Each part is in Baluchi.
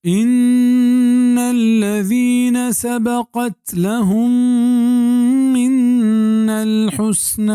إن الذين سبقت لهم منا الحسنى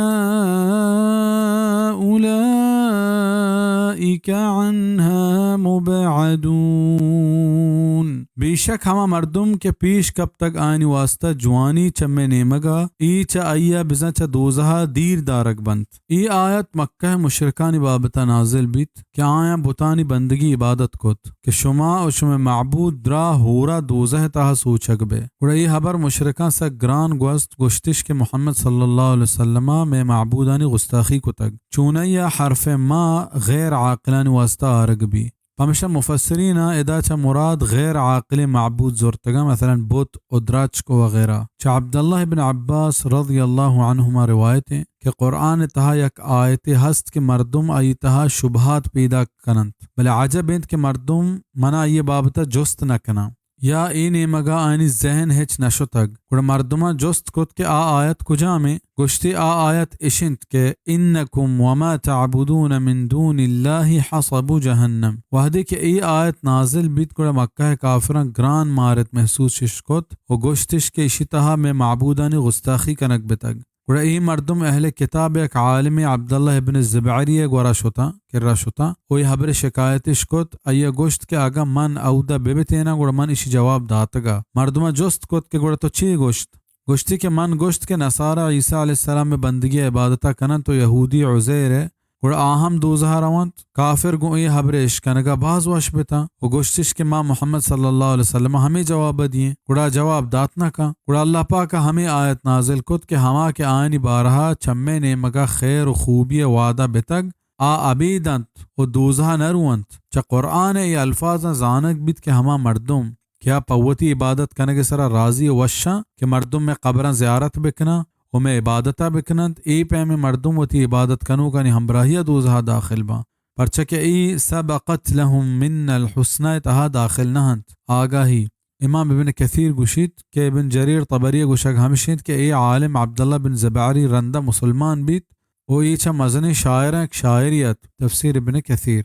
أولئك عنها مبعدون۔ بے شک ہما مردم کہ پیش کپتگ آیانی واسطہ جوانی چہ مئے نیمگا، اے چہ آئیا بزاں چہ دوزہا دیر دارگ بنت۔ اے آیت مکہ مشرکانی بابتا نازل بیت کہ آیاں بتانی بندگی عبادت کت کہ شما و شمئے معبود درا ہورا دوزہ تہا سوچگ بئے۔ گڑا اے ہبر مشرکاں سک گران گوست، گوشتش کہ محمد صلی اللہ علیہ وسلما مئے معبودانی گستاخی کتگ۔ چونائیا حرف ما غیر عاقلانی واسطہ آرگ بی۔ پمشا مفسریناں ادا چہ مراد غیر عاقلیں معبود زرتگاں، مثلاً بت و درچک و وغیرہ۔ چہ عبداللہ ابن عباس رضی اللہ عنہما روایت ایں کہ قرآن تہا یک آیتے ہست کہ مردم آئی تہا شبہات پیدا کننت، بلے عجب انت کہ مردم منا آئی بابتا جست نہ کناں۔ یا اے نیمگا آیانی ذہن ہچ نہ شتگ۔ گڑا مردماں جست کت کہ آ آیت کجامیں؟ گوشتی، آ آیت اش انت کہ انکم وما تعبدون من دون اللہ حصب جہنم۔ وہدے کہ اے آیت نازل بیت، گڑا مکہ کافراں گران مارت محسوس اش کت و گوشتش کہ اشی تہا مئے معبودانی گستاخی کنگ بتگ۔ گڑا اے مردم اہل کتاب یک عالمے عبداللہ ابن زبعری ء گورا شتاں، کرا شتاں، و اے ہبر شکایتش کت، آئی ء گوشت کہ اگاں من اودا ببتیناں، گڑا من اشی جواب داتگا۔ مردماں جست کت کہ گڑا تو چے گوشت؟ گوشتی کہ من گوشت کہ نصارا عیسیٰ علیہ السلام ء بندگی ء عبادتا کننت و یہودی عزیر ء۔ گڑا آ ہم دوزہا رونت۔ کافر گوں اے ہبر ء اشکنگا باز وش بتاں و گوشتش کہ ما محمد صلی اللہ علیہ وسلم ء ہمے جواب ء دییں، گڑا جواب دات نہ کن۔ گڑا اللہ پاک ء ہمے آیت نازل کت کہ ہما کہ آیانی بارہا چہ مئے نیمگا خیر و خوبی ء وعدہ بتگ، آ ابید انت و دوزہا نہ رونت۔ چہ قرآن ء اے الفاظاں زانگ بیت کہ ہما مردم کہ آ پہ وتی عبادت کنگ ء سرا راضی و وش آں کہ مردم مئے قبراں زیارت بکناں و مئے عبادتا بکننت، اے پیمیں مردم وتی عبادت کنوکانی ہمراہیا دوزہا داخل باں، پرچا کہ اے سبقت لهم منا الحسنی تہا داخل نہ انت۔ آگاہی، امام ابن کثیر گوشیت کہ ابن جریر طبری ء گوشگ ہمش انت کہ اے عالم عبداللہ بن زبعری رندا مسلمان بیت و اے چہ مزنیں شاعراں یک شاعرے ات۔ تفسیر ابن کثیر۔